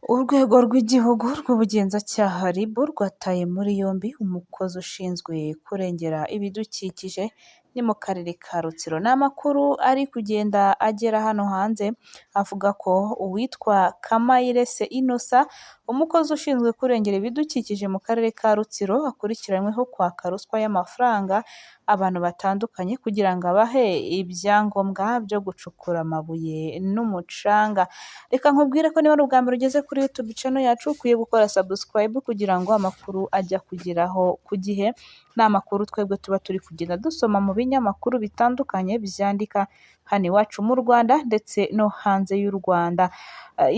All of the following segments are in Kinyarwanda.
Urwego rw'Igihugu rw'Ubugenzacyaha RIB rwataye muri yombi umukozi ushinzwe kurengera ibidukikije, ni mu karere ka Rutsiro. Ni amakuru ari kugenda agera hano hanze avuga ko uwitwa Kamayirese Innocent, umukozi ushinzwe kurengera ibidukikije mu karere ka Rutsiro, akurikiranyweho kwaka ruswa y'amafaranga abantu batandukanye kugira ngo abahe ibyangombwa byo gucukura amabuye n'umucanga. Reka nkubwire ko niba ari ubwa mbere ugeze kuri YouTube channel yacu, ukwiye gukora subscribe kugira ngo amakuru ajye akugeraho ku gihe. Ni amakuru twebwe tuba turi kugenda dusoma mu binyamakuru bitandukanye byandika hano iwacu mu Rwanda ndetse no hanze y'u Rwanda.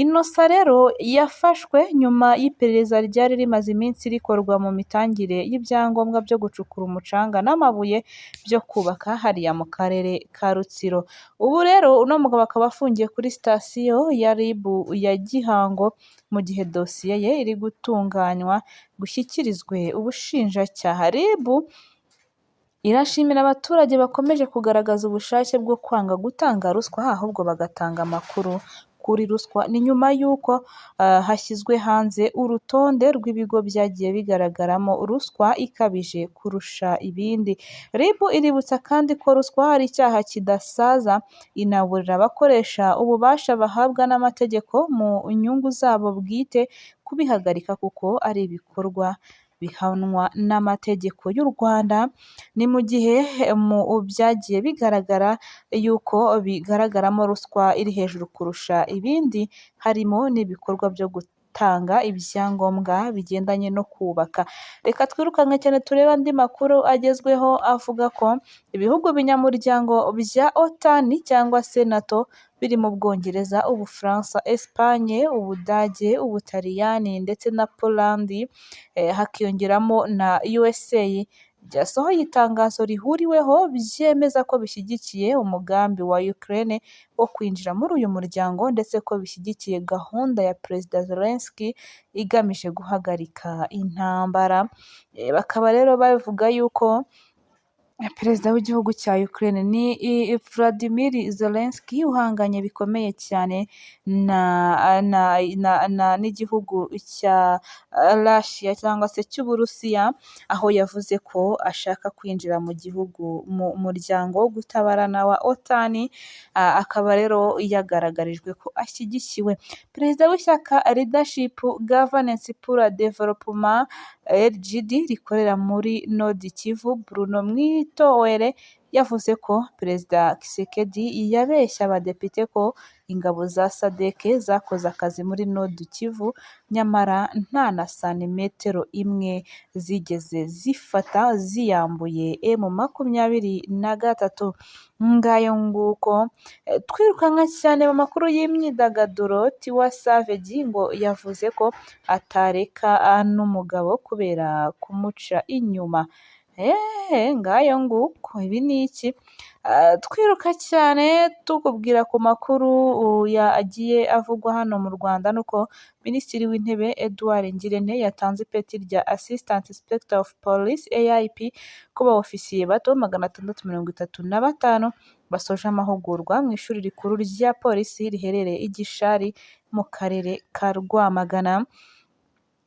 Innocent rero yafashwe nyuma y'iperereza ryari rimaze iminsi rikorwa mu mitangire y'ibyangombwa byo gucukura umucanga n'amabuye byo kubaka hariya mu karere ka Rutsiro. Ubu rero uno mugabo akaba afungiye kuri sitasiyo ya RIB ya Gihango mu gihe dosiye ye iri gutunganywa ngo ishyikirizwe ubushinjacyaha. RIB irashimira abaturage bakomeje kugaragaza ubushake bwo kwanga gutanga ruswa ahubwo bagatanga amakuru kuri ruswa. Ni nyuma y'uko hashyizwe hanze urutonde rw'ibigo byagiye bigaragaramo ruswa ikabije kurusha ibindi. RIB iributsa kandi ko ruswa ari icyaha kidasaza, inaburira abakoresha ububasha bahabwa n'amategeko mu nyungu zabo bwite kubihagarika kuko ari ibikorwa bihanwa n'amategeko y'u Rwanda. Ni mu gihe mu byagiye bigaragara yuko bigaragaramo ruswa iri hejuru kurusha ibindi, harimo n'ibikorwa byo gutanga ibyangombwa bigendanye no kubaka. Reka twirukanke cyane turebe andi makuru agezweho avuga ko ibihugu binyamuryango bya OTAN cyangwa se NATO birimo Ubwongereza, Ubufaransa, Esipanye, Ubudage, Ubutaliyani ndetse na Polandi, hakiyongeramo na USA, byasohoye itangazo rihuriweho byemeza ko bishyigikiye umugambi wa Ukraine wo kwinjira muri uyu muryango ndetse ko bishyigikiye gahunda ya Perezida Zelensky igamije guhagarika intambara. Bakaba rero bavuga yuko Perezida w'igihugu cya Ukraine ni Vladimir Zelensky uhanganye bikomeye cyane n'igihugu cya Russia cyangwa se cy'Uburusiya, aho yavuze ko ashaka kwinjira mu gihugu mu muryango wo gutabarana wa OTAN, akaba rero yagaragarijwe ko ashyigikiwe. Perezida w'ishyaka Leadership Governance pour Développement LGD rikorera muri Nord Kivu, Bruno Mwitowere, yavuze ko Perezida Tshisekedi yabeshye abadepite ko ingabo za SADC zakoze akazi muri Nord Kivu, nyamara nta na santimetero imwe zigeze zifata ziyambuye M23. Ngayo nguko, twirukanka cyane mu makuru y'imyidagaduro, Tiwa Savage ngo yavuze ko atareka n'umugabo kubera kumuca inyuma. Eee, ngayo nguko, ibi ni iki? Twiruka cyane tukubwira ku makuru yagiye avugwa hano mu Rwanda, nuko Minisitiri w'Intebe Edouard Ngirente yatanze ipeti rya Assistant Inspector of Police AIP ku ba ofisiye bato 635 basoje amahugurwa mu ishuri rikuru rya polisi riherereye i Gishari mu karere ka Rwamagana.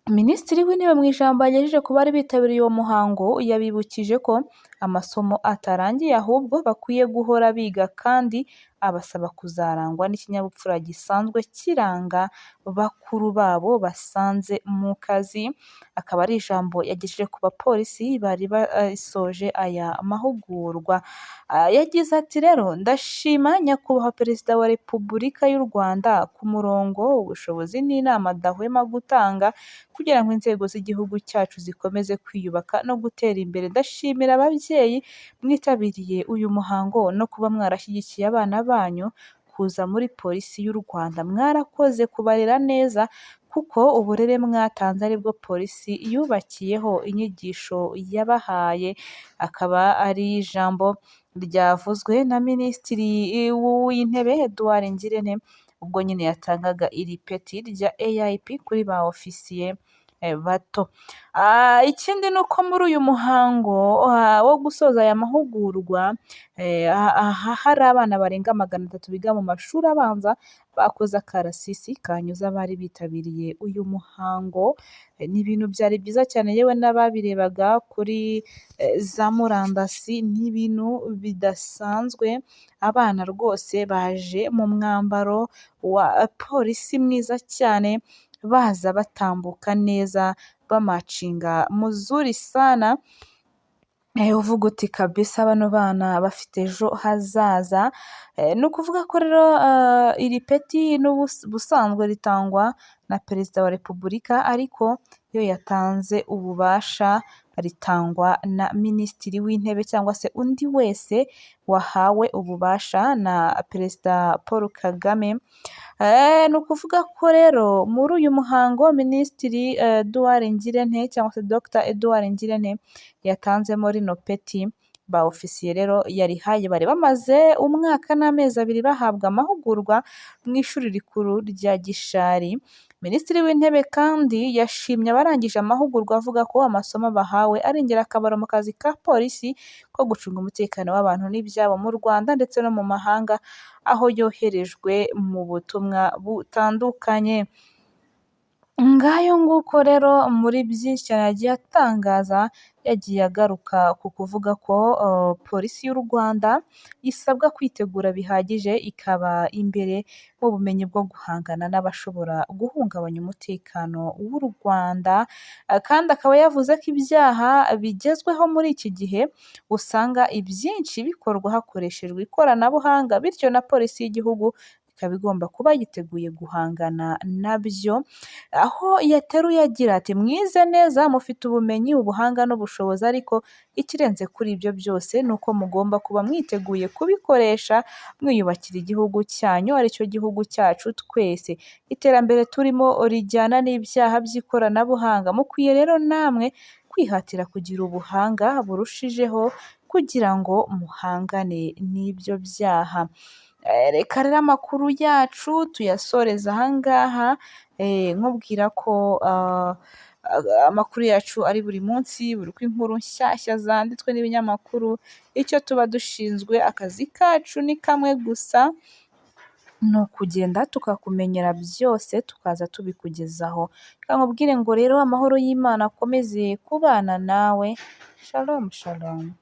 Minisitiri w'Intebe mu ijambo yagejeje ku bari bitabiriye uwo muhango yabibukije ko amasomo atarangiye ahubwo bakwiye guhora biga kandi abasaba kuzarangwa n'ikinyabupfura gisanzwe kiranga bakuru babo basanze mu kazi, akaba ari ijambo yagejeje ku bapolisi bari basoje aya mahugurwa. Yagize ati rero ndashima Nyakubahwa Perezida wa Repubulika y'u Rwanda ku murongo, ubushobozi n'inama adahwema gutanga kugira ngo inzego z'igihugu cyacu zikomeze kwiyubaka no gutera imbere. Ndashimira ababyeyi mwitabiriye uyu muhango no kuba mwarashyigikiye abana banyu kuza muri polisi y'u Rwanda. Mwarakoze kubarera neza kuko uburere mwatanze aribwo polisi yubakiyeho inyigisho yabahaye. Akaba ari ijambo ryavuzwe na Minisitiri w'Intebe Edouard Ngirente ubwo nyine yatangaga iri peti rya AIP kuri ba ofisiye. bato. Ikindi ni uko muri uyu muhango wo gusoza aya mahugurwa, hari abana barenga 300 biga mu mashuri abanza bakoze akarasisi kanyuze abari bitabiriye uyu muhango. Ni ibintu byari byiza cyane, yewe n'ababirebaga kuri za murandasi, ni ibintu bidasanzwe. Abana rwose baje mu mwambaro wa polisi mwiza cyane, baza batambuka neza, bamacinga muzuri sana, uvuga uti kabisa bano bana bafite ejo hazaza. Ni ukuvuga ko rero iri peti n'ubusanzwe ritangwa na Perezida wa Repubulika, ariko iyo yatanze ububasha ritangwa na Minisitiri w'Intebe cyangwa se undi wese wahawe ububasha na Perezida Paul Kagame. Ni ukuvuga ko rero muri uyu muhango Minisitiri Edouard Ngirente cyangwa se Dr Edouard Ngirente yatanzemo rino peti, ba ofisiye rero yarihaye bari bamaze umwaka n'amezi 2 bahabwa amahugurwa mu ishuri rikuru rya Gishari. Minisitiri w'Intebe kandi yashimye abarangije amahugurwa, avuga ko amasomo bahawe ari ingirakamaro mu kazi ka polisi ko gucunga umutekano w'abantu n'ibyabo mu Rwanda ndetse no mu mahanga, aho yoherejwe mu butumwa butandukanye. Ngayo nguko rero muri byinshi cyane yagiye atangaza, yagiye agaruka ku kuvuga ko polisi y'u Rwanda isabwa kwitegura bihagije, ikaba imbere mu bumenyi bwo guhangana n'abashobora guhungabanya umutekano w'u Rwanda. Kandi akaba yavuze ko ibyaha bigezweho muri iki gihe usanga ibyinshi bikorwa hakoreshejwe ikoranabuhanga, bityo na polisi y'igihugu ikaba igomba kuba yiteguye guhangana nabyo. Aho yateruye agira ati mwize neza, mufite ubumenyi, ubuhanga n'ubushobozi, ariko ikirenze kuri ibyo byose ni uko mugomba kuba mwiteguye kubikoresha mwiyubakira igihugu cyanyu, aricyo gihugu cyacu twese. Iterambere turimo rijyana n'ibyaha by'ikoranabuhanga, mukwiye rero namwe kwihatira kugira ubuhanga burushijeho kugira ngo muhangane n'ibyo byaha. Reka rero amakuru yacu tuyasoreza ahangaha, nkubwira ko amakuru yacu ari buri munsi, buri uko inkuru nshyashya zanditswe n'ibinyamakuru, icyo tuba dushinzwe, akazi kacu ni kamwe gusa, ni ukugenda tukakumenyera byose tukaza tubikugezaho. Reka nkubwire ngo rero amahoro y'Imana akomeze kubana nawe, shalom shalom.